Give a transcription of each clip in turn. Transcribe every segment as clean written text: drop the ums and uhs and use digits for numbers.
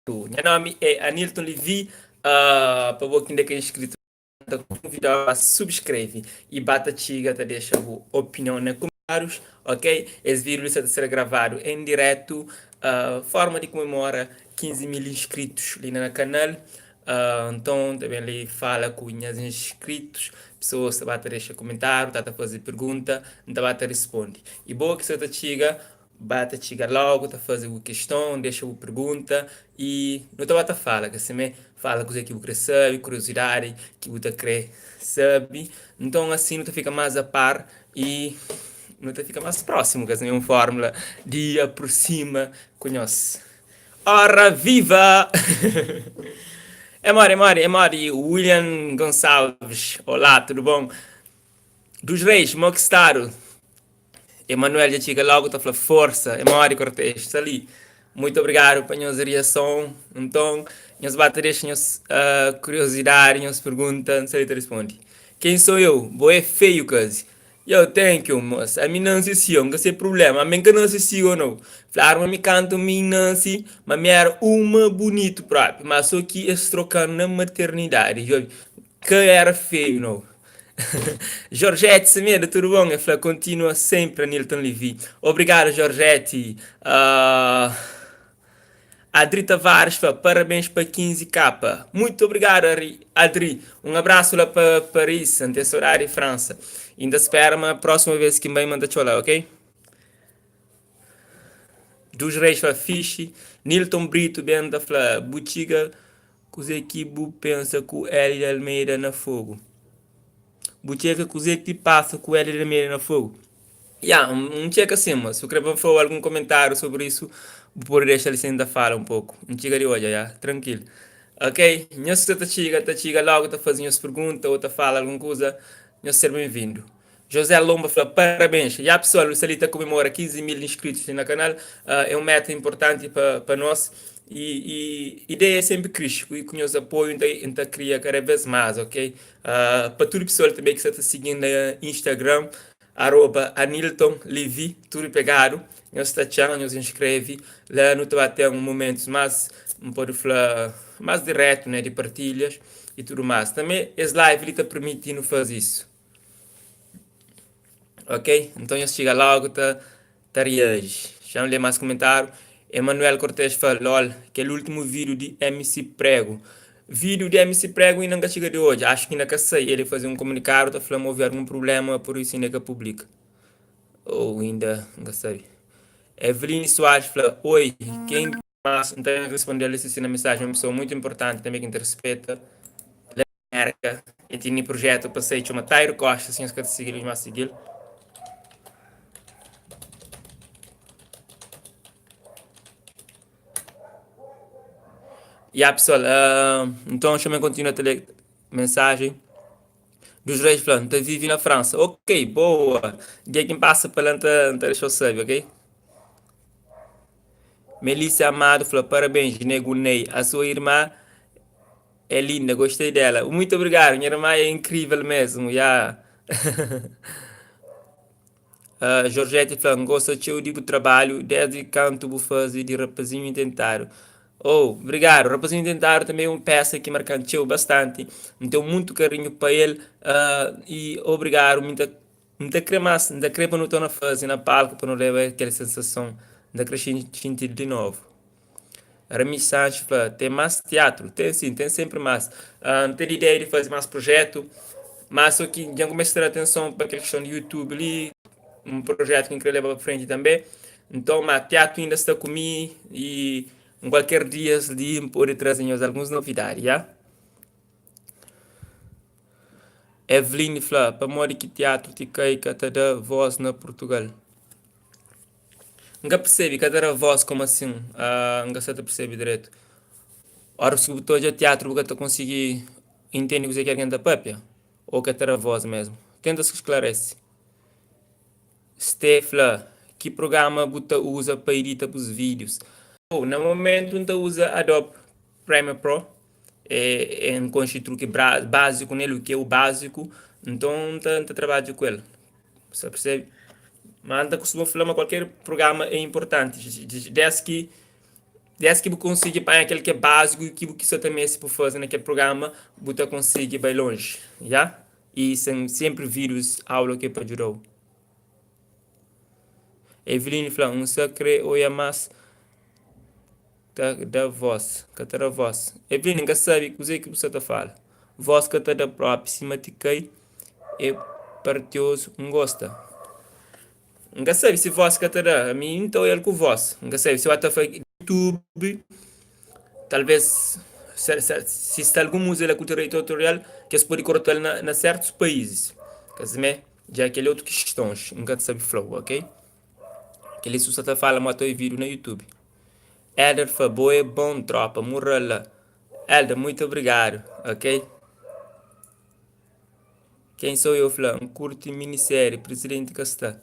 Nha nomi é Anilton Levy, pa bo ki inda ka inscrito ta konvidau pa subscreve y ba ta txiga ta dexa bu opinion na kumentarius, ok? Es video li sa ta ser gravadu em direto, forma di kumemora 15 mil inscritos li na kanal, nton ta ben li fala ku nhas inscritos, pessoas ta ba ta dexa kumentariu, ta ta fazi pergunta, nta ba ta rispondi. Y bo ki sa ta txiga Ba ta txiga logu ta faze bu kiston, dexa bu pergunta y nu ta ba ta fala ka simé, fala kuzê ki bu kre sabe, kuriozidadi ki bu ta kre sabe. Nton asi nu ta fika más a par y nu ta fika más prósimu, ka simé un fórmula di aprosima ku nhos. Ora viva! É modi, é modi, é modi William Gonçalves, olá, tudu bon? Dos Reis, mo ki stadu? Emanuel dja txiga logo ta fla força é modi Cortez sta li muito obrigado pa nhos reason nton nhos ba ta dexa nhos uh, curiosidade nhos pergunta n sta li ta responde quem sou eu bo é feio kazi yo thank you moça ami nansi si eu nka se problema ami nka nansi si ou não flaram ma mi kantu mi nansi ma mi era uma bonito propi mas so ki es trocan na maternidade djobe ka era feio não Jorgete Semedo, tudo bom? El fla, continua sempre, Anilton Levy. Obrigado, Jorgete. Uh, Adri Tavares fla, parabéns pa 15K. Muito obrigado, Adri. Um abraço lá para Paris, ante saudade de França. Ainda espera uma próxima vez que vai mandar tchola, ok? Dos Reis fla, fixe. Nilton Brito benta fla, butiga Kuzê ki bu pensa ku Hélida Almeida na Fogo? Bu txeka kuzê ki pasa ku Hélida Almeida na Fogo? Ya, N txeka sin, ma si bu kre pa N fla-u algun komentáriu sobri isu, bu pode dexa li sin ta fala un poku. N txiga di odja, ya, trankilu. Ok, nhos ki sa ta txiga, ta txiga logu ta faze nhos pergunta ô ta fala algun kuza, nhos ser ben-vindu. José Lomba fla parabéns. Ya pessoal, nu sta li ta comemora 15 mil inscritos li na canal. Uh, é um meta importante pa, pa nós e, e ideia é sempre crescer e com nhos apoio nta, nta cria cada vez mais, ok? Uh, pa tudo pessoal também que está ta seguindo na Instagram, arroba Anilton Levi, tudo pegado. Nhos ta txan, nhos inscreve. Lá nu ta ba ter um momentos mais, n pode fla, mais direto, né, de partilhas e tudo mais. Também esse live li ta permitindo fazer isso. Ok, nton nhos txiga logu ta ta reaji. Xa-m lé más kumentáriu. Emanuel Cortez fla, Lol, kel últimu vídiu di MC Prego. Vídiu di MC Prego inda N ka txiga di odja, axu ki inda ka sai. El faze un komunikadu ta fla ma ovi algun prubléma, pur isu inda ka publika. Ou inda N ka sabe. Eveline Soares fla, Oi, ken ki. Mas N ta ben responde-l si si na mensajen. Un pesoa mutu inportanti tanbe ki N ta rispeta. Merka e tene projetu pa sai txoma Tairo Costa si nhos ka ta sigil nhos mas sigil. Ya pessoal, uh, nton xa-m kontinua ta lê mensajen. Dos Reis fla, N ta vive na Fransa. Ok, boa. Dia ki N pasa pa la N ta, N ta dexa-u sabe, ok? Melissa Amado fla, parabéns, Nego Ney. A sua irmã É linda, gostei dela. Muito obrigado, minha irmã é incrível mesmo. Yeah. uh, Georgette fla, gosta txeu di bu trabalho desde kantu bu faze di Rapazinho Intentado. Oh, obrigado. Rapazinho Intentado também é um peça que marca txeu bastante. N tenho muito carinho pa el uh, e obrigado. N ta, N ta kre mas, N ta kre pa nu torna faze na palco pa nu leba kel sensason. N ta kre xinti di novo. Remy Sanches fla, Ten más tiatru? Ten sim, ten sempri más. N ten ideia di faze más projetu, má so ki dja N kumesa ta da atenson pa kel kiston di YouTube li, un projetu ki N kre leba pa frenti tanbe. Nton, má tiatru inda sta ku mi i un kualker dias li N pode traze nhos alguns novidadi, ya. Eveline fla, Pamodi ki tiatru ti kai ka ta da vós na Purtugal? N ka persebe, ka ta da voz como assim, uh, N ka sa ta persebe dretu. Ora si bu ta odja teatru bu ka ta konsigi intende kuzê ki algen ta papia? Ou ka ta da voz mesmu? Tenta sklarese. Ste fla, ki programa bu ta uza pa idita bus vídius? Oh, na momentu N ta uza Adobe Premiere Pro, é, é N konxe truki básiku nel, u ki é u básiku, nton N ta, N ta trabadja ku el. Sa percebe? Ma N ta kustuma fla ma kualker prugrama é inportanti, des ki. Dés ki bu konsigi panha kel ki é básiku i ki bu ki sa ta meste pa faze na kel prugrama, bu ta konsigi bai lonji, ya? I sen senpri vídius, aula ki é pa djuda-u. Eveline fla, N sa kre oia más ta da vós, ka ta da vós. Eveline, N ka sabe kuzê ki bu sa ta fala. Vós ka ta da propi, sima ti kai é partiozu, N gosta. N ka sabe si vós ka ta da, ami N ta oial ku vós. N ka sabe si ba ta fla YouTube, talvês si sta algun múzika la ku direitu autorial, ki es pode korta-l na sertus paízis. Ka simé, dja kel otu kistons, N ka ta sabe fla-u, ok? Kel-li su sa ta fala ma ta oi vídiu na YouTube. Elder fla, bo é bon tropa, mural la. Elder, muitu obrigadu, ok? Quem sou eu fla, N kurti minisérie Presidente ka sta.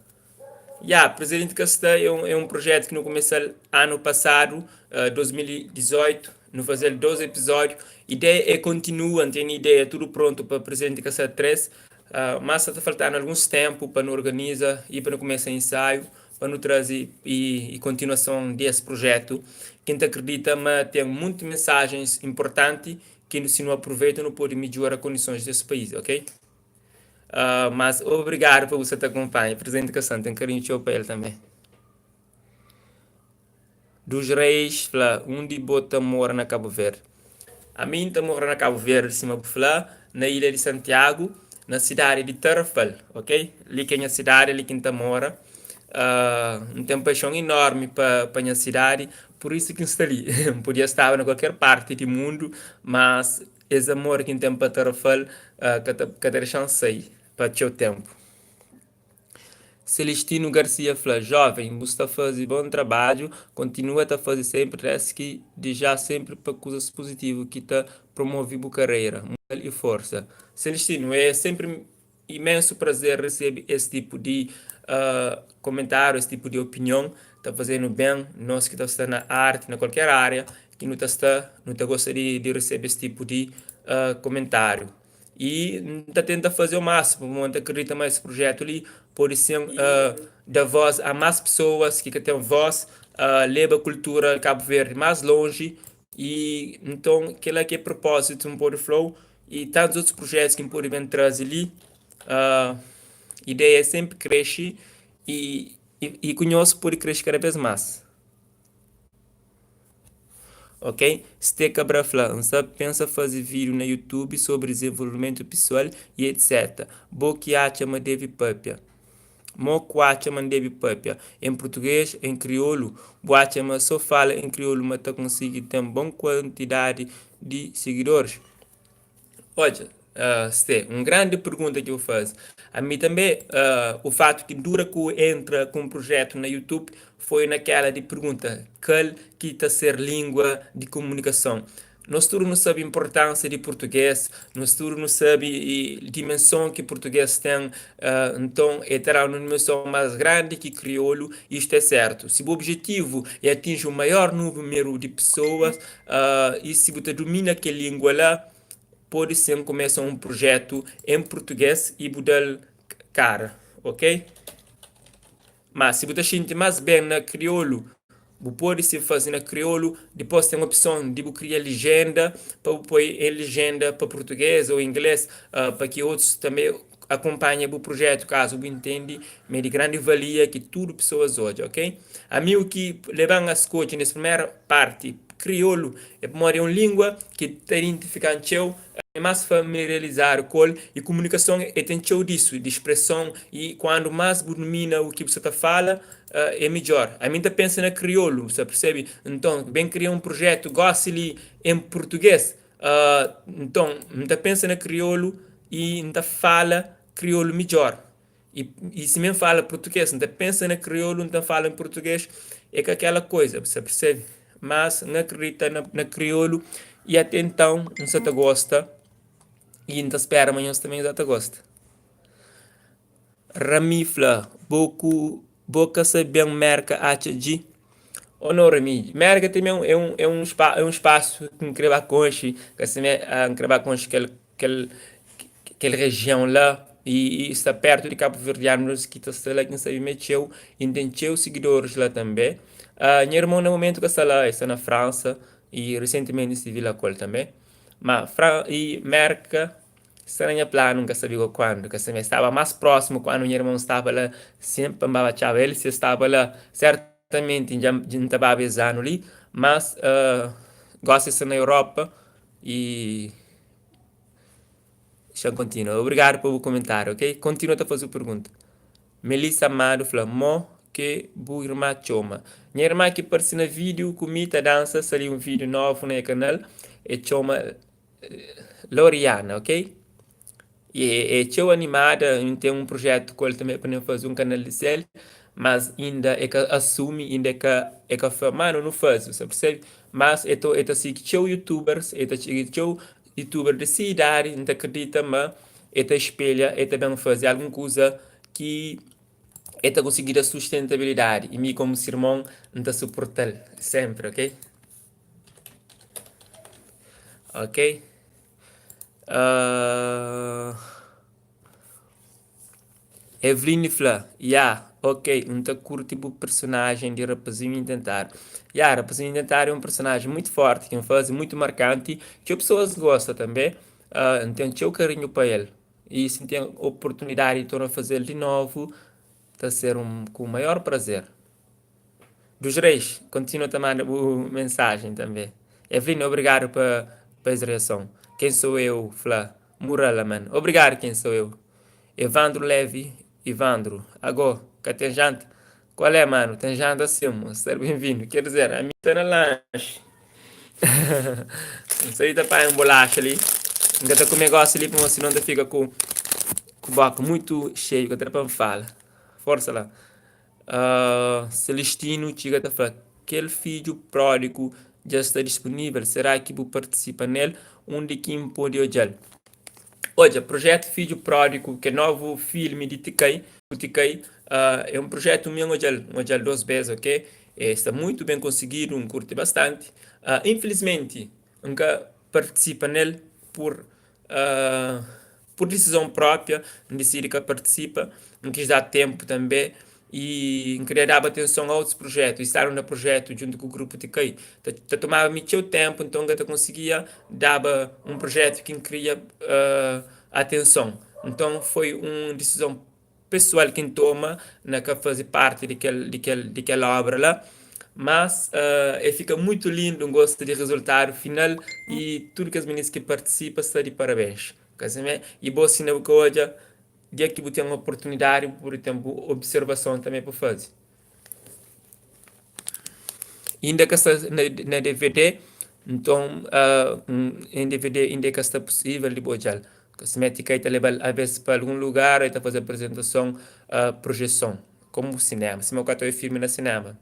Ya, Presidente ka sta é un, é un projetu ki nu kumesa-l anu pasadu, uh, 2018, nu faze-l 2 episódiu. Ideia é kontinua, N tene ideia tudu prontu pa Presidente ka sta 3, uh, mas sa ta faltanu alguns ténpu pa nu organiza i pa nu kumesa ensaiu pa nu traze i, i kontinuason di es projetu ki N ta kridita ma ten muntu mensajens inportanti ki si nu aproveita nu pode midjora kondisons des país, ok? Uh, mas obrigado pa bu sa ta acompanha. Presidente Kassan ten carinho txeu pa el també. Dos Reis fla, undi bo ta mora na Cabo Verde? Ami N ta mora na Cabo Verde, sima bu fla, na ilha di Santiago, na cidade di Tarrafal, ok? Li ki é nha cidade, li ki N ta mora. Uh, N ten paixon enorme pa, pa nha cidade, Pur isu ki N sta li. N podia staba na kualker parti di mundu, mas es amor ki N ten pa Tarrafal ka ta ka ta dexa-m sai pa txeu ténpu. Celestino Garcia fla, Jóven, bu sta faze bon trabadju, kontinua ta faze sénpri dés ki dija sénpri pa kuzas puzitivu ki ta promove bu karera. Mural i forsa. Celestino, é sénpri Imensu prazer resebe es tipu di komentariu, es tipu di opinion, ta fazenu ben, nos ki ta sta na arti, na kualker aria ki nu ta sta, nu ta gosta di resebe es tipu di komentariu. I N ta tenta faze o masimu, pamodi N ta kridita ma es prujetu li pode sin da vos a mas pesoas ki ka ten vos, leba kultura di Kabu Verdi mas lonji, i nton kila ki é propozitu, N pode fla-u. I tantus otus projetus ki N pode ben traze li. Ideia é senpri krexe i i ku nhos pode krexe kada bes más. Ok? Ste Cabral fla, N sta pensa faze vídiu na YouTube sobri dizenvolvimentu pesoal i etc. Bo ki atxa ma debe papia? Mo ku atxa ma N debe papia en purtuges, en kriolu? Bu atxa ma so fala en kriolu ma ta konsigi ten bon kuantidadi di sigidoris? Odja, Sté, un grandi pergunta ki bu faze. Ami tanbe, u fatu ki dura ku entra ku un prujetu na YouTube foi na kela di pergunta kal ki ta ser lingua di komunikason. Nos tudu nu sabe inportánsia di purtugês, nos tudu nu sabe dimenson ki purtugês ten, nton el ta da-nu un dimenson más grandi ki kriolu, istu é sértu. Si bu objetivu é atinji un maior númeru di pesoas i si bu ta dumina kel língua la, pode sin kumesa un prujétu en purtugês i bu da-l kara, ok? Má, si bu ta xinti más ben na kriolu, bu pode si faze na kriolu. Dipôs ten opson di bu kria lijenda pa bu poi en lijenda pa purtugês ô inglês pa ki otus tanbê akonpanha bu prujétu kazu bu intende ma é di grandi valia ki tudu pesoas odja, ok? Ami u ki leba-m a skodje nes primeru parti kriolu é pamodi é un língua ki ta identifika-m txeu. É más familiarizadu ku el i kumunikason e ten txeu disu, di spreson i kuandu más bu dumina u ki bu sa ta fala é midjor. Ami N ta pensa na kriolu, bu sa persebe? Nton, ben kria un prujetu gosi li en purtugês, nton N ta pensa na kriolu i N ta fala kriolu midjor. I, i si mi N fala purtugês, N ta pensa na kriolu, N ta fala en purtugês, é ka kela koiza, bu sa persebe? Mas N akredita na, na kriolu i ate entãu N sa ta gosta i N ta spera ma nhos tanbe nhos ta gosta. Rami fla, Bo ku, bo ka sa ben Merka atxa dji? Oh no Rami, Merka tanbe é un, é un, é un spasu ki N kre ba konxe, ka sime, N kre ba konxe kel kel kel rejion la i sta pertu di kabuverdianus ki ta sta la ki N sabe ma é txeu i N ten txeu sigidoris la tanbe. Nha irmon na momentu ka sta la, el sta na Fransa i resentimenti N stivi la ku el tanbe. Ma Fran i Merka sta na nha planu, N ka sabe go kuandu, ka sabe. Staba más prósimu kuandu nha irmon staba la, senpri pa N baba txaba el, si el staba la sertamenti dja N ta baba es anu li, mas gosi el sta na Europa i Xa N kontinua. Obrigadu pa bu komentáriu, ok. Kontinua ta faze bu pergunta. Melissa Amado fla, Mo ke bu irma txoma? Nha irma ki parse na vídiu ku mi ta dansa, sta li un vídiu novu na nha kanal, e txoma Loriana, ok? E é txeu animada, N ten un prujétu ku el tanbe pa nu faze un kanal di sel, mas inda e ka asumi, inda e ka e ka fla, manu nu faze, bu sta persebe? Mas e ta e ta sigi txeu youtubers, e ta sigi txeu youtuber di si idadi, N ta kridita ma e ta spelha, e ta ben faze algun kuza ki e ta konsigi da sustentabilidadi i mi komu si irmon N ta suporta-l senpri, ok? Ok. Uh... Eveline fla, Ya, ok, N ta kurti bu personajen di Rapazinhu Intentadu. Ya, Rapazinhu Intentadu é un personajen mutu forti ki N faze, mutu markanti, txeu pesoas gosta tanbe. Uh, N ten txeu karinhu pa el. I si N ten oportunidadi di torna faze-l di novu, ta ser un ku maior prazer. Dos Reis, kontinua ta manda bu mensajen tanbe. Eveline, obrigadu pa pa es reason. Quem sou eu fla, Mural la man. Obrigadu quem sou eu. Evandro Levy, Ivandro, ago, ka ten janta? Qual é mano, ten janta sim, mo, ser benvindu. Quer dizer, ami ta na lanxi. N sai ta panha un bolaxa li. N ka ta kume gosi li pamodi sinon ta fika ku ku boka mutu xeiu, ka ta da pa N fala. Forsa la. Uh, Celestino txiga ta fla, kel fidju pródigu dja sta dispunível, será ki bu partisipa nel? Undi ki N pode odja-l? Odja, projetu Fidju Pródigu, ki é novu filmi di Tikai, ku Tikai, uh, é un projetu mi N odja-l, N odja-l dos bes, ok? E sta muitu ben konsigidu, N kurti bastanti. Uh, infilismenti, N ka partisipa nel pur uh, pur disizon própia, N disidi ka partisipa, N kis da tenpu tanbe i N kria daba atenson a otus projetu i stadu na projetu djuntu ku grupu Tikai ta, ta tomaba mi txeu tenpu, nton N ka ta konsigia daba un projetu ki N kria uh, atenson. Nton foi un disizon pesoal ki N toma na ka faze parti di kel, di kel, di kel obra la. Mas uh, e fika muitu lindu, N gosta di rezultadu final i tudu kes minis ki partisipa sta di parabens. Ka simé? I bo sina bu ka odja, dia ki bu ten oportunidadi bu pode ten bu observason tanbe pa faze. Inda ka sta na, na DVD, nton uh, em DVD inda ka sta possível di bu odjal. Ka simé ti ka ta lebal aves pa algun lugar, e ta faze apresentason, uh, projeson, komu sinema, sima ku ka ta oi filmi na sinema.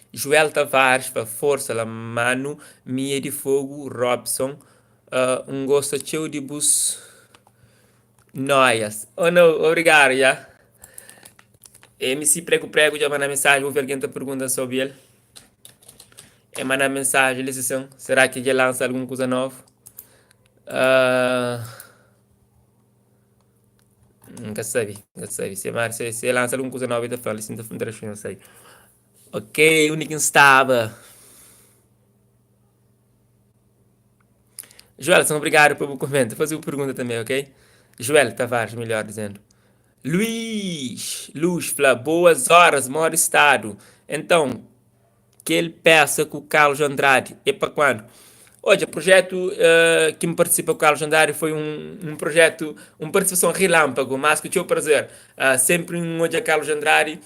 Joel Tavares fla força la manu mi é di fogo Robson uh, um gosta txeu di bus noias oh no obrigado ya MC prego prego dja manda mensagem ouvi alguém ta pergunta sobre el é manda mensagem li assim será que dja lança algum coisa novo uh, N ka sabe, N ka sabe. Se, mar, se, se lansa algun kuza novu, el ta fla-m, si N ta N ta responde, N sabe. Ok, undi ki N staba? Joelson, obrigadu pa bu komenta. Faze bu pergunta tanbe, ok? Joel Tavares, melhor dizendo. Luís, Luz fla, boas horas, modi stadu? Então, Kel pesa ku Carlos Andrade é pa kuandu? Odja, projetu uh, ki N partisipa ku Carlos Andrade foi un, un projetu, un partisipason relâmpago, mas ku txeu prazer. Uh, senpri N odja Carlos Andrade,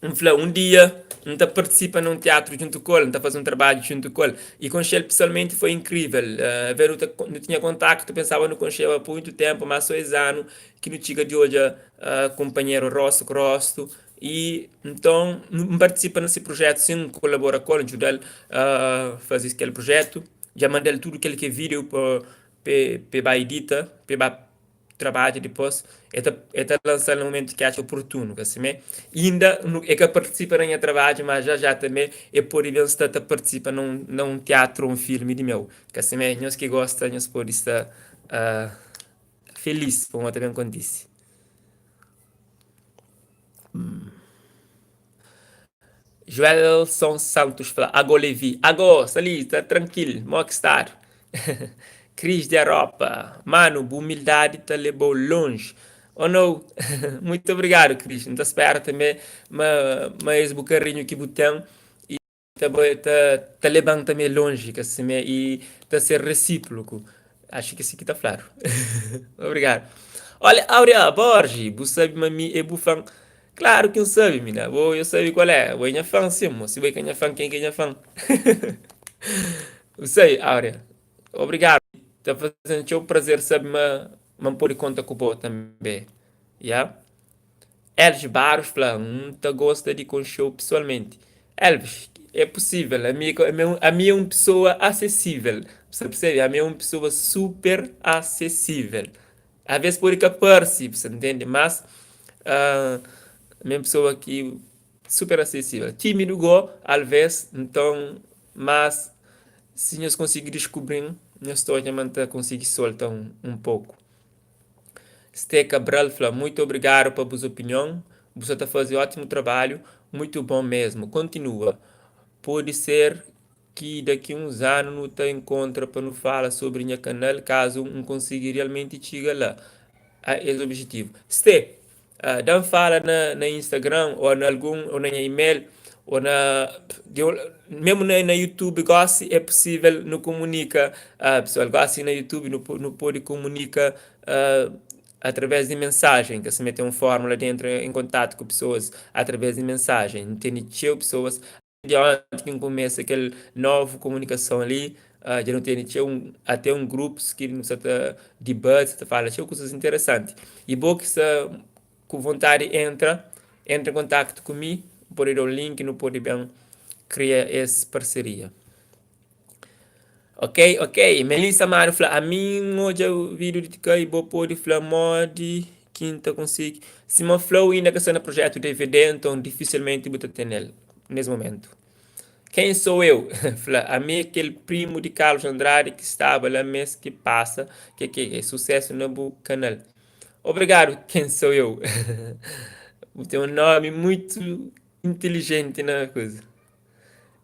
N fla, un dia N ta partisipa na un teatru djuntu ku el, N ta faze un trabadju djuntu ku el. I konxe-l pesoalmenti foi inkrível. Uh, ver, nu, ta, nu tinha kontaktu, pensaba nu konxeba pa muitu tenpu, mas so es anu ki nu txiga di odja uh, kunpanheru rostu ku rostu. I nton, N partisipa na se prujétu sin kolabora ku el, N djuda-l faze kel prujétu. Dja manda-l tudu kel ki é vídiu pa pa e ba idita, pa e ba trabadja dipôs. E ta e ta lansa-l na mumentu ki atxa oportunu, ka simé? Inda e ka partisipa na nha trabadju, má já já tanbê e pode ben sta ta partisipa na un na un tiatru ô un filmi di meu, ka simé? Nhos ki gosta, nhos pode sta felís pamodi ta ben kontise. Joelson Santos fla, Ago Levi, ago, sta li, sta trankil, mo ki stadu? Cris di Aropa, manu, bu umildadi ta lebau lonji. Oh no, muito obrigadu Cris, N ta spera tanbe ma ma es bu karinhu ki bu ten i ta bai ta ta leban tanbe lonji ka sime i ta ser resíproku. Acho ki si ki ta fladu. Obrigadu. Olha, Aurea Borges, bu sabe ma mi é bu fã. Klaru ki N sabe, mina. Bo, eu sabe kual é. Bo é nha fã, sim. Mo. Si bo é ka nha fã, ken ki é nha fã? Bu sabe, Aurea. Obrigadu. Ta faze-m txeu prazer sabe ma ma N pode konta ku bo tanbe. Ya. Elvis Barros fla, N ta gosta di konxe-u pesoalmenti. Elvis, é pusível. Ami, ami é un pesoa asesível. Bu sta persebe? Ami é un pesoa super asesível. Alvês pode ka parse, bu sta ntende? Mas ami é un pesoa ki super asesível. Tímidu gó, alvês, nton, mas si nhos konsigi diskubri-m, nhos ta odja ma N ta konsigi solta un poku. Sté Cabral fla, Muito obrigado pa bus opinion, bu sa ta faze ótimo trabalho, muito bom mesmo, continua. Pode ser ki daqui uns anu nu ta encontra pa nu fala sobre nha canal caso N consigui realmente txiga la a es objetivo. Sté, Da-m fala na na Instagram ou na algun ou na nha email ou na mesmu na na YouTube gosi é possível nu komunika pessoal gosi na YouTube nu nu pode komunika através di mensajen ka sima ten un fórmula di entra en kontatu ku pessoas através di mensajen N tene txeu pessoas Di onti ki N kumesa kel novu komunikason li, dja nu tene txeu, ate un grupus ki nu sa ta dibati, sa ta fala txeu kuzas interesanti. I bo ki sta ku vontadi entra, entra en kontaktu ku mi, N pode da-u link, nu pode ben kria es parseria. Ok, ok, Melissa Amado fla, ami N odja vídiu di Tika i bo pode fla modi ki N ta konsigi. Sima N fla-u inda ka sta na projetu DVD, nton difisilmenti bu ta tene-l. Nes momentu. Quem sou eu? Fla, ami é kel primu di Carlos Andrade ki staba la mes ki pasa kekeke. Sucesso na bu canal. Obrigado quem sou eu? Bu ten um nomi muito inteligente na coisa.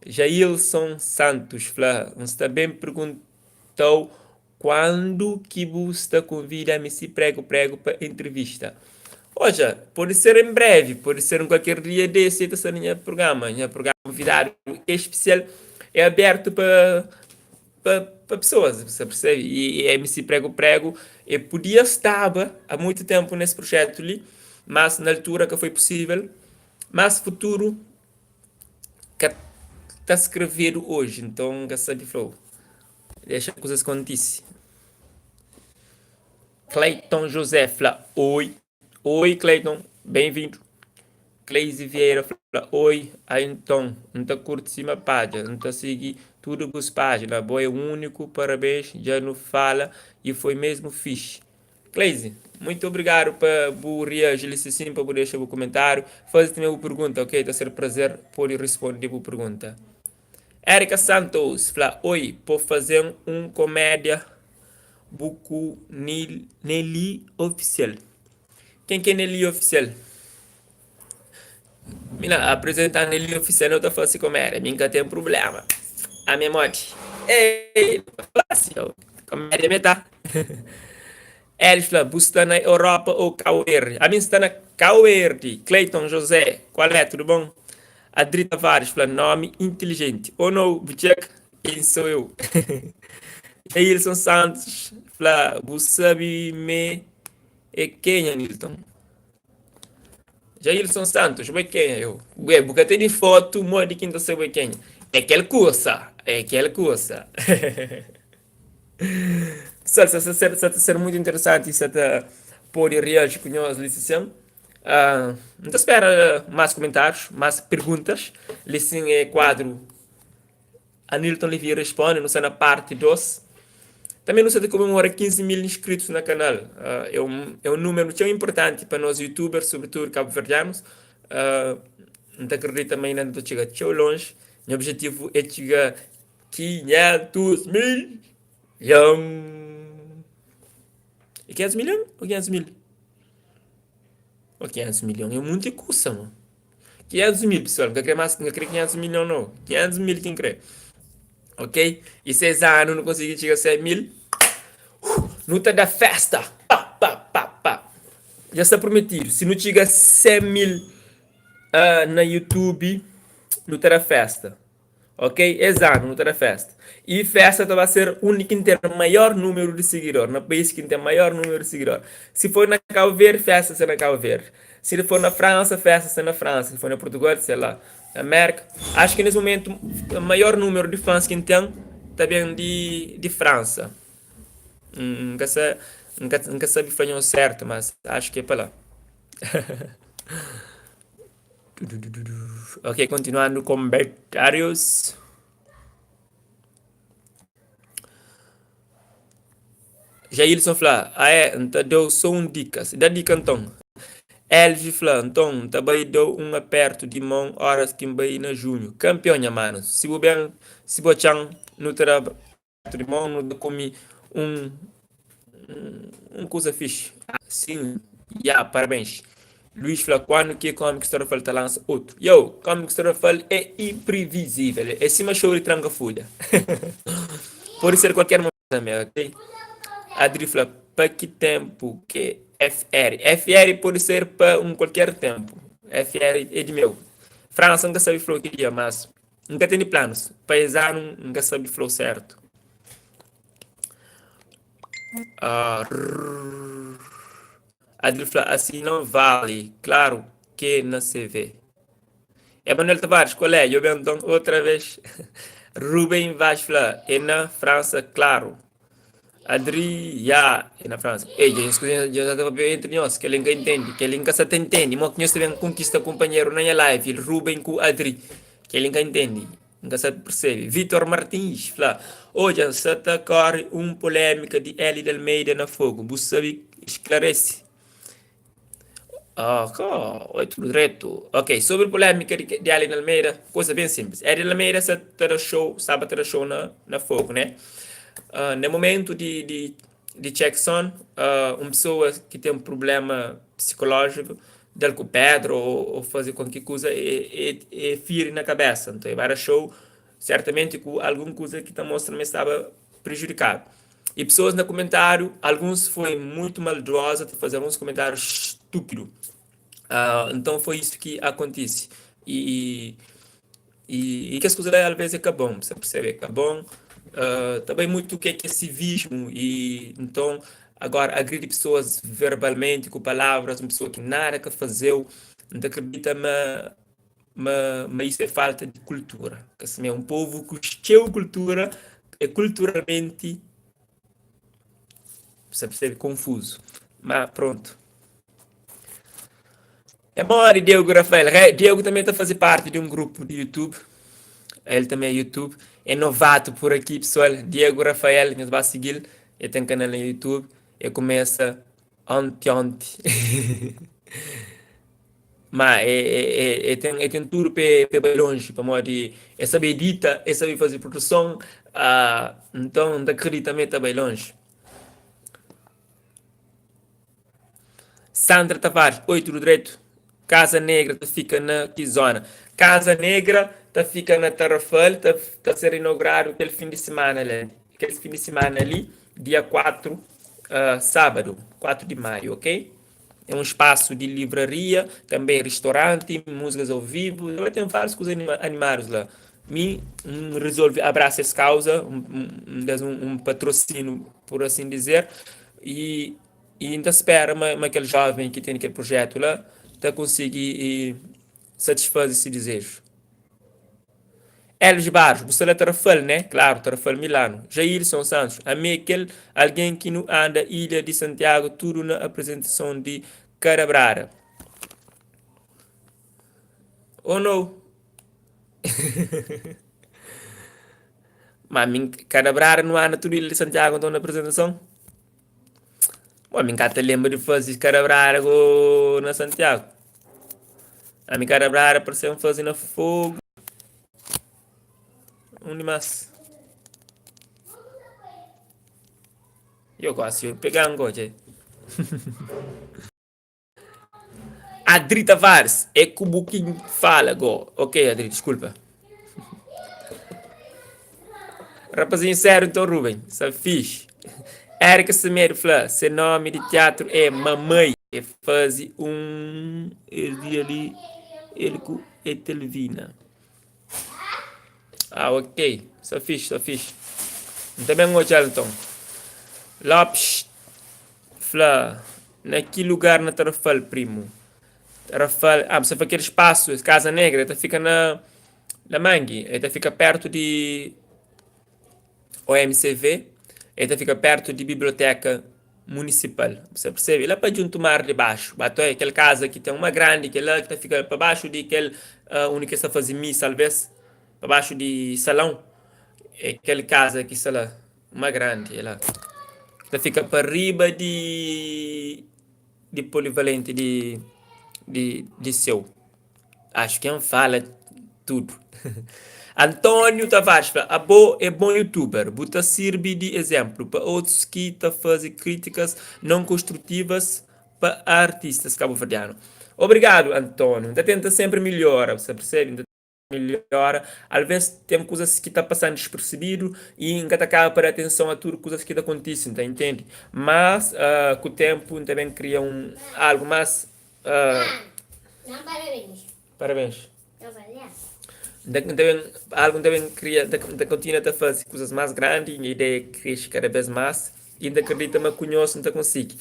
Jailson Santos fla, N sta bem perguntau Kuandu ki bu sta konvida MC Prego Prego pa entrevista? Odja, pode ser em brevi, pode ser um kualker dia desse el ta sta na nha programa. Nha programa konvidadu espesial é abertu pa pa pa pesoas, bu sta persebe? E MC Prego Prego e podia staba há muito tempu nes projetu li, mas na altura ka foi possível, mas futuru ka ta skrevedu oji, nton N ka sabe fla-u. Dexa kuzas kontise. Clayton José fla oi. Oi Clayton, bem-vindo. Cleise Vieira fla oi. Ah, então, N ta curti sima padja, N ta sigui tudo bus página, bo é único, parabéns, dja nu fala e foi mesmo fixe. Cleise, muito obrigado pa bu reagi li sim, pa bu dexa bu comentário, faze também bu pergunta, ok? Ta ser prazer pode responde bu pergunta. Erika Santos fla oi po fazem um comédia bu ku Nelly oficial ken ke Nelly oficial mi na apresenta Nelly oficial no ta fasi comédia mi nka tem problema ami é modi ei fácil comédia me ta El fla bu sta na Europa ou Cabo Verde ami nsta na Cabo Verde Clayton José qual é tudo bom Adri Tavares fla nomi intilijenti oh no bu txeka quem sou eu Jailson Santos fla bu sabi me é kenha Nilton Jailson Santos bu é kenha eu bu bu ka tene foto modi ki nta sabi bu é kenha é kel kusa é kel kusa Pessoal sa ta ser sa ta ser muito interessanti sa ta pode reagi ku nhos li sin N ta spera más kumentárius, más perguntas. Li sin é kuadru Anilton Levy Responde, nu sta na parti 2. Tanbê nu sta ta komemora 15 mil inskritus na kanal. É un é un númeru txeu inportanti pa nos youtubers, sobritudu kabuverdianus. N ta kridita ma inda nu ta txiga txeu lonji. Nha objetivu é txiga 500 milhon. É 500 milhon ou 500 mil? Ô 500 milhon é munti kusa, mô. 500 mil pessoal, nka kre mas, nka kre 500 milhon no, 500 mil ki nkre. Ok? E se es anu nu konsigi txiga 100 mil, nu ta da festa! Pa, pa, pa, pa! Dja sta prometidu, si nu txiga 100 mil uh, na YouTube, nu ta da festa. Ok? Es anu nu ta da festa. E festa ta ba ser undi ki N ten maior numeru di sigidor, na país ki N ten maior numeru di sigidor. Si for na Cabo Verde, festa ser na Cabo Verde. Si for na Fransa, festa ser na Fransa. Si for na Portugal, sei lá, na Amérika. Acho ki nes momentu maior numeru di fãs ki N ten ta ben di di Fransa. N ka sa N ka N ka sabe fla nhos sertu, mas acho ki é pa la. Ok, continuando comentários. Jailson fla, ah é, N ta dau só un dika. Da dika nton. Elvi fla, nton, N ta bai dau un apertu di mon oras ki N bai na junhu. Kanpion nha manu. Si bu ben, si bu atxan, nu ta da apertu di mon, nu ta kumi un Un kuza fixi. Sim ya parabéns. Luís fla quando ki Comic Story Fal ta lança outro. Yo, Comic Story Fal é imprevisível. É sima show de tranca fulha. Pode ser qualquer momento também, ok? Adri fla pa ki tempo que FR? FR pode ser pa um qualquer tempo. FR é de meu. França nunca sabe flor que dia, mas nunca tem planos. Pa es ano nunca sabe flor certo. Adil fla asi não vale, claro que na CV. Emanuel Tavares, qual é? Eu bem então outra vez. Rubem Vaz fla, é na França, claro. Adri, ya, é na França. Ei, já já já estava entre nós, que ele nunca entende, que ele nunca se entende. Mo que nós também conquista companheiro na minha live, Rubem com Adri, que ele nunca entende. N ka sa persebe. Vitor Martins fla, Odja, sa ta kore un polémika di Hélida Almeida na Fogo. Bu sabe sklarese? Ok, oi tudu dretu. Ok, sobri polémika di di Hélida Almeida, kuza ben sinplis. Hélida Almeida sa ta da show, staba ta da show na na Fogo, né? Na momentu di di di check son, un pesoa ki ten prubléma psikolójiku da-l ku pedra ô faze kualker kuza, e firi na kabésa. Nton, e ba da xou sertamenti ku algun kuza ki ta mostra ma e staba prejudikadu. I pesoas na kumentáriu, alguns foi mutu maldoza ta faze alguns kumentáriu stúpidu. Nton, foi isu ki akontise. I I kes kuza la alvês é ka bon, bu sta persebe? É ka bon. Ta bai mutu ke ki é sivismu i nton agora agridi pesoas verbalmenti ku palavras, un pesoa ki nada ka faze-u, N ta kridita ma ma ma isu é falta di kultura. Ka simé un povu ku txeu kultura é kulturalmenti bu sta persebe? Konfuzu. Ma prontu. É modi Diego Rafael. Re, Diego também ta faze parte de um grupo de YouTube. Ele também é YouTube. É novato por aqui, pessoal. Diego Rafael, nhos ba seguil. Ele tem canal no YouTube. Ele começa ontem ontem. Ma é, é, é, é tem, é tem tudo para pa longe, pamodi é sabe edita, é sabe fazer produção, ah, então ta acredita ma ta bai longe. Sandra Tavares, Oi, tudu dretu? Casa Negra ta fika na ki zona? Casa Negra ta fika na Tarrafal, ta, ta ser inauguradu kel fin di simana li, kel fin di simana li, dia 4, uh, sábadu, 4 di maiu, ok? É um espaço de livraria, também restaurante, músicas ao vivo, vai ter várias coisas anima animadas lá. Mi N resolve abraça esse causa, um, um, um, um patrocínio, por assim dizer, e I N ta spera ma ma kel jóven ki tene kel prujétu la ta konsigi satisfaze se dizeju. Elvis Barros, bu sta la Tarrafal, né? Klaru, Tarrafal Milano. Jailson Santos, ami é kel algen ki nu anda ilha di Santiago tudu na aprizentason di Karabrada. Oh no! Ma mi Karabrada nu anda tudu ilha di Santiago nton na aprizentason? Bom, mi ka ta lembra di faze karabrada go na Santiago. Ami karabrada parse N faze na Fogo. Undi más? Yo gosi yo pega-m go dja. Adri Tavares, é ku bu ki fala go. Ok, Adri, desculpa. Rapazinho sério então, Ruben, sa fixe. Erika Semedo fla, se nome de teatro é Mamãe. E faze um el dia li el ku Etelvina. Ah, ok. Sa fixe, sa fixe. N ta ben odja-l nton. Lopes fla, na ki lugar na Tarrafal, primo? Tarrafal, ah, bu sa fla kel spasu, Casa Negra, ta fika na na Mangi, el ta fika pertu di OMCV, el ta fika pertu di biblioteka munisipal, bu sa persebe? La pa djuntu mar di baxu, ba toi kel kaza ki ten uma grandi, kel la ki ta fika pa baxu di kel undi ki es ta faze misa alvês, pa baxu di salãu, é kel kaza ki sta la, uma grandi é la, ki ta fika pa riba di di polivalenti di di liseu. Acho que N fala tudo. António Tavares fla, Abo é bom youtuber, bu ta sirbi di exemplo pa otus ki ta faze críticas não construtivas pa artistas cabo-verdiano. Obrigado António, N ta tenta sempre melhora, bu sa percebe? N ta melhora, alvês ten kuzas ki ta pasan despercebido e N ka ta kaba pa da atenson a tudo kuzas ki ta kontise, N ta intende? Mas ku tempo N ta ben kria un algo mas Não, parabéns. Parabéns. Não, valeu. N ta ben, algo N ta ben kria, N ta kontinua ta faze kuzas más grandi, nha ideia kresce kada bês más i N ta kridita ma ku nhos N ta konsigi.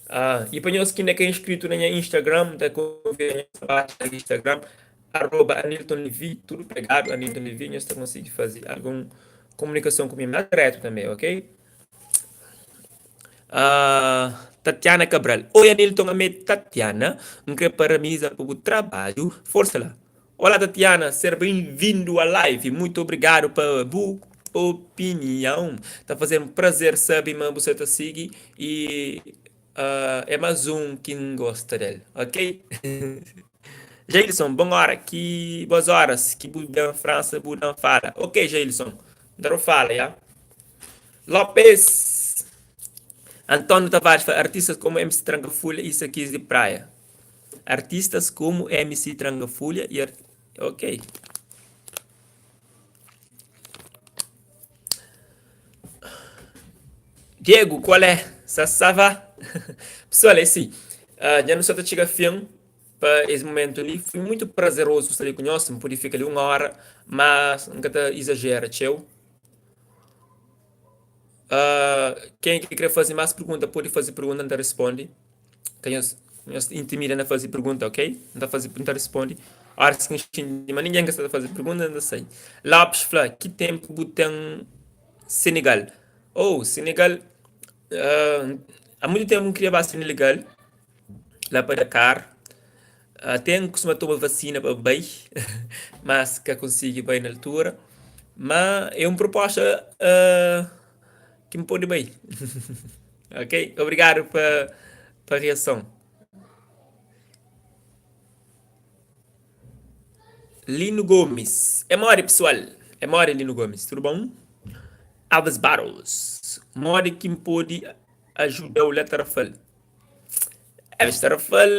I pa nhos ki inda ka inskritu na nha Instagram, N ta konvida nhos pa baxa na Instagram, arroba Anilton Levy, tudu pegadu, Anilton Levy, nhos ta konsigi faze algun komunikason ku mi más diretu tanbê, ok? Tatiana Cabral, Oi Anilton, ami é Tatiana, N kre parabeniza pa bu trabadju, forsa la. Olá Tatiana, ser bem-vindo a live, muito obrigado pa bu opinião, ta faze-m prazer sabe ma bu sa ta sigui e é mas um ki N gosta del, ok? Jailson, bon hora, ki boas horas, ki bu ben França bu dan fala, ok Jailson, N ta fala ya. Lopes António Tavares fla artistas como MC Tranka Fulha e Sakis di Praia. Artistas como MC Tranka Fulha e ok. Diego, qual é? Sa ça va? Pessoal, é assim, uh, já não só tá chega fim pa es momento ali. Foi muito prazeroso estar ali com nós, não podia ficar ali uma hora, mas nunca tá exagera, tchau. Ken ki kre faze más pergunta pode faze pergunta, N ta responde. Ka nhos nhos intimida na faze pergunta, ok? N ta faze, N ta responde. Óras ki N xinti ma ningen ka sta ta faze pergunta, N ta sai. Lopes fla, ki ténpu bu ten Senegal? Oh, Senegal, há muitu ténpu N kria ba Senegal, la pa Dakar. Até N kustuma toma vasina pa bai, mas ka konsigi bai na altura. Ma é un proposta ki N pode bai. Ok? Obrigadu pa pa riason. Lino Gomes, É modi pesoal? É modi Lino Gomes? Tudu bon? Alves Barros, Modi ki N pode ajuda-u la Tarrafal? Elvis Tarrafal,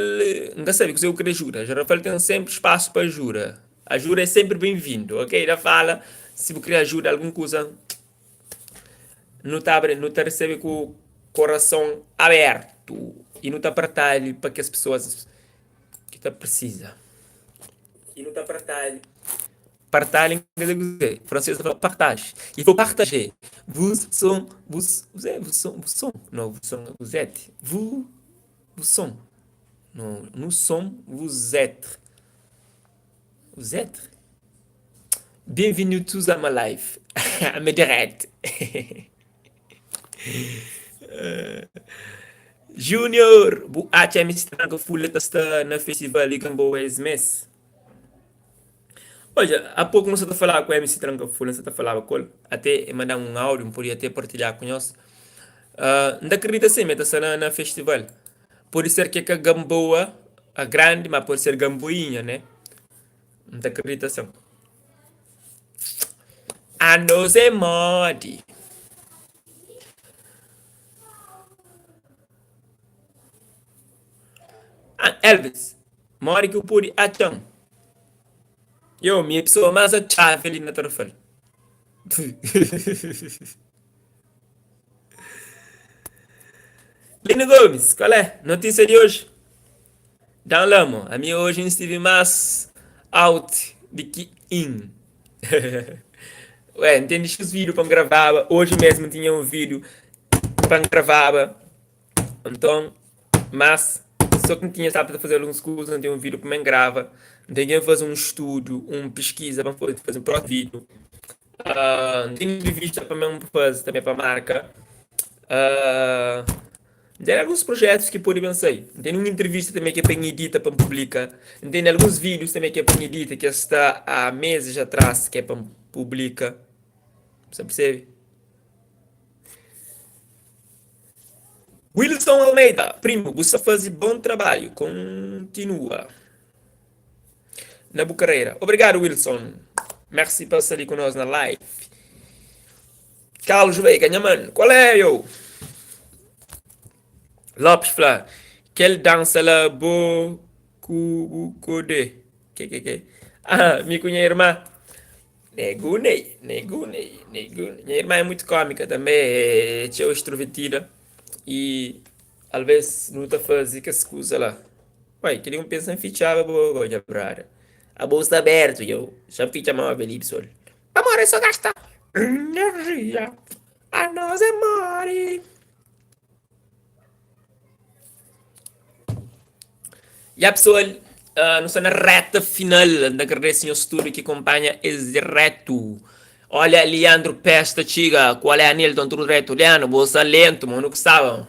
N ka sabe kuzê ku krê ajuda. Tarrafal ten sénpri spasu pa ajuda. Ajuda é sénpri ben-vindu, ok? Da fala si bu krê ajuda algun kuza, nu ta abri, nu ta resebe ku korason abertu i nu ta partalha pa kes pesoas ki ta prisiza. I nu ta partalha. Partalha quer dizer kuzê? Fransês ta fla partage. Il faut partager. Vous sont, vous, vous êtes, vous sont, vous sont, non, vous sont, vous êtes, vous, vous sont, non, nous sommes, vous êtes, vous êtes. Bienvenue tous à ma live, à mes direct. Junior, bu atxa MC Tranka Fulha ta sta na festival di Gamboa es mês? Odja, há pouco nu sa ta falaba ku MC Tranka Fulha, nu sa ta falaba ku el, até e manda-m un áudio, N podia até partilhar ku nhos. N ta kridita sim, el ta sta na festival. Pode ser ki é ka Gamboa a grandi, ma pode ser Gamboinha, né? N ta kridita sim. Anos é modi. Ah, Elvis. Modi ki bu pode atxa-m? Yo, mi é pesoa más atxável li na Tarrafal. Lino Gomes, qual é? Notícia de hoje? Dan lá, mo. A mim hoje estive mais out de que in. Ué, não tem os vídeos para gravar. Hoje mesmo tinha um vídeo para gravar. Então, mas só que não tinha estava a fazer algumas coisas, não tem um vídeo para me grava. Não tem que fazer um estudo, uma pesquisa para fazer um próximo vídeo. Uh, tem entrevista para mim fazer também para a marca. Uh, tem alguns projetos que podem pensar. Tem uma entrevista também que é para edita para publicar. Tem alguns vídeos também que é para edita que está há meses atrás que é para publicar. Você percebe? Wilson Almeida, primo, você faz bom trabalho. Continua. Na boa carreira. Obrigado, Wilson. Merci por estar ali conosco na live. Carlos Veiga, nha mano, qual é, eu? Lopes fla, kel dança lá, bo, cu, code. Que, que, que? Ah, mi com minha irmã. Negunei, negunei, negunei. Minha irmã é muito cômica também, é tcheu extrovertida e às vezes não tá fazendo que escusa lá. Ué, queria um pensar em fichar, boa, boa, brother. A bolsa está aberta, eu. Já ficha mal, velho, pessoal. Amor, é só gastar energia. A nós é more. E a pessoal, uh, não está na reta final. Agradeço ao estúdio que acompanha esse direto. Olha, Leandro Pesta, chiga. Qual é, Anilton? Tudo reto. Leandro, bolsa lento, mano, que estava.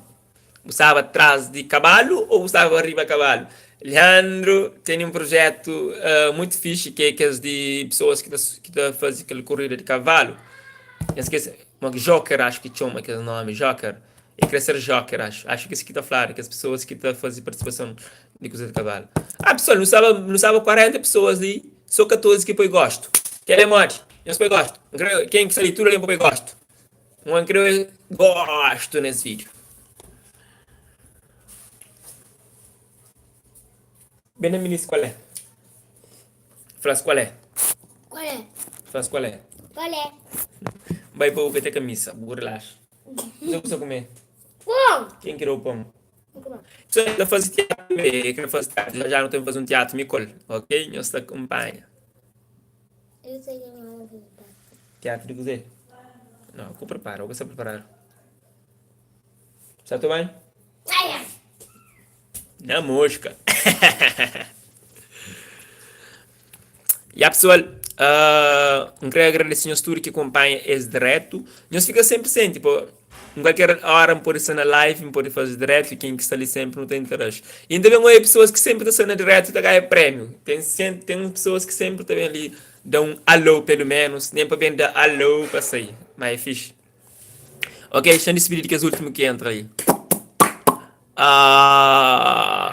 Estava atrás de cavalo ou estava arriba a cavalo? Leandro tem um projeto uh, muito fixe que é que é de pessoas que tá, que tá fazendo aquela corrida de cavalo. Eu esqueci, Joker, acho que chama aquele nome, Joker. E queria ser Joker, acho. Acho que esse aqui está a falar, que as pessoas que estão fazendo participação de corrida de cavalo. Ah, pessoal, não sabe, não sabe 40 pessoas ali, só 14 que põe gosto. Querem morte? Eu só gosto. Quem que ali tudo ali põe gosto. Um creio gosto nesse vídeo. Bem, qual é? Flas qual é? Qual é? Flas qual é? Qual é? Vai para o ter camisa, relaxa. Você precisa comer? Pão! Quem quer o pão? Você ainda faz teatro, quer fazer teatro. Já já não tem que fazer um teatro, Nicole, ok? Nós te acompanha. Eu sei que não vai fazer teatro. Teatro de você? Não, vou preparar, vou se preparar. Está tudo bem? Ai, Na mosca. E a pessoal, uh, queria agradecer ao estúdio que acompanha esse direto. Nós fica sempre sem, tipo, em qualquer hora me pode estar na live, me pode fazer direto, e quem que está ali sempre não tem interesse. E ainda bem, pessoas que sempre estão na direto e tá ganhando prêmio. Tem, tem pessoas que sempre também ali dão um alô, pelo menos, nem para bem dar alô para sair. Mas é fixe. Ok, deixa eu despedir que é o último que entra aí. Ah,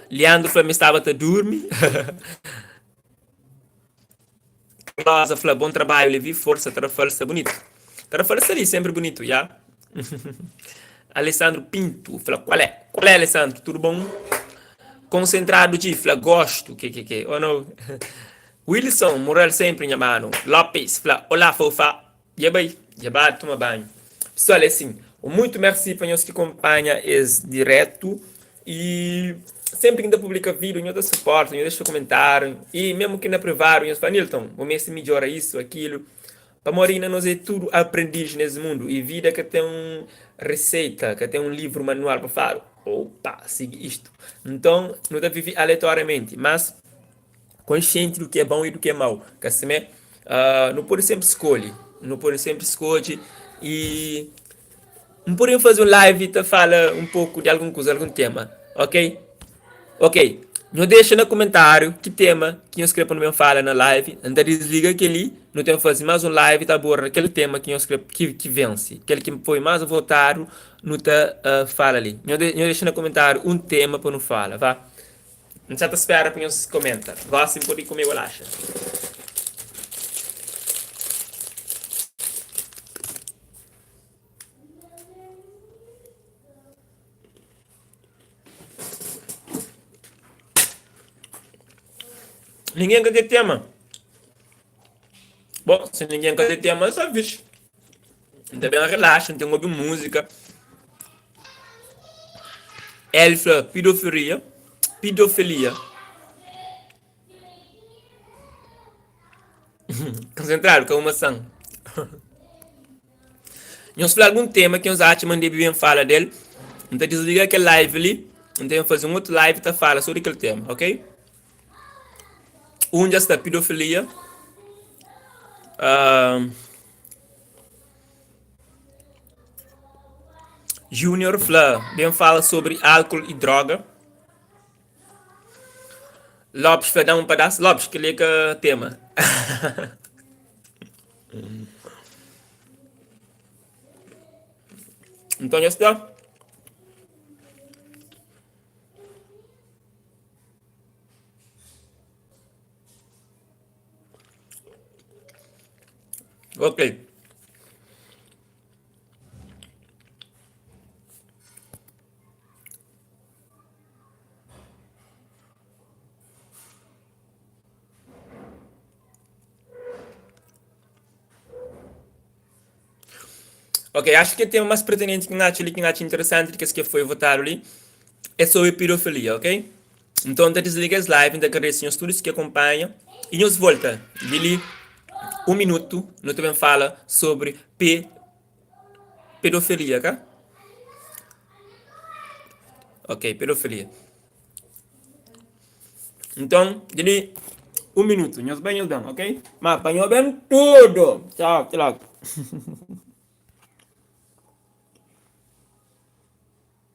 Leandro falou que estava a dormir. Rosa falou, bom trabalho, Levi, força, Tarrafal está bonito. Tarrafal está ali, sempre bonito, já? Alessandro Pinto, fala, qual é? Qual é, Alessandro? Tudo bom? Concentrado de, fala, gosto, que, que, que, ou não? Wilson, moral sempre, minha mano. Lopes, fala, olá, fofa. E bem, já vai tomar banho. Pessoal, é assim, muito merci para nós que acompanha esse direto e sempre que ainda publica vídeo, nós dá suporte, nós deixa comentário e mesmo que na privado, nós fala, Nilton, o mês melhora isso, aquilo. Para Morina, nós é tudo aprendiz nesse mundo e vida que tem um receita, que tem um livro manual para falar. Opa, siga isto. Então, não dá viver aleatoriamente, mas consciente do que é bom e do que é mau. Que assim, uh, não pode sempre escolher, não pode sempre escolher e não podemos fazer um live e fala um pouco de alguma coisa, algum tema, ok? Ok. Não deixa no comentário que tema que nós queremos também fala na live. Então desliga aquele, não tem que fazer mais um live tá boa aquele tema que nós queremos que, que vence, aquele que foi mais votado, não tá uh, fala ali. Não, de, não deixa no comentário um tema para não fala, vá. Não se espera para nós comenta. Gostem pode comer bolacha. Ninguém ka tem tema. Bom, se ninguém ka tem tema, é só fixe. Também relaxa, não tem ouvir música. Ele fala pedofilia, pedofilia. Concentrado com uma maçã. Nhos fla algun tema ki nhos atxa ma N debe ben fala del, N ta disliga kel live li, N ta ben faze un otu live ta fala sobri kel tema, ok? Un dja sta pidofilia, uh, Junior fla ben fala sobri álkol i droga. Lopes fla da un padas. Lopes, kel-li é ka tema. Nton dja sta. Ok. Ok, acho que tema mais pertinente que acho ali, que acho interessante de que que foi votado ali, é sobre pedofilia, ok? Então, tá desliga as live, então agradeço aos todos que acompanham e nos volta de ali um minuto, nós também fala sobre pe pedofilia, tá? Ok, pedofilia. Então, di li un minutu. Nhos ben, nhos ben, ok? Ma pa nhos ben tudu. Tchau, te logo.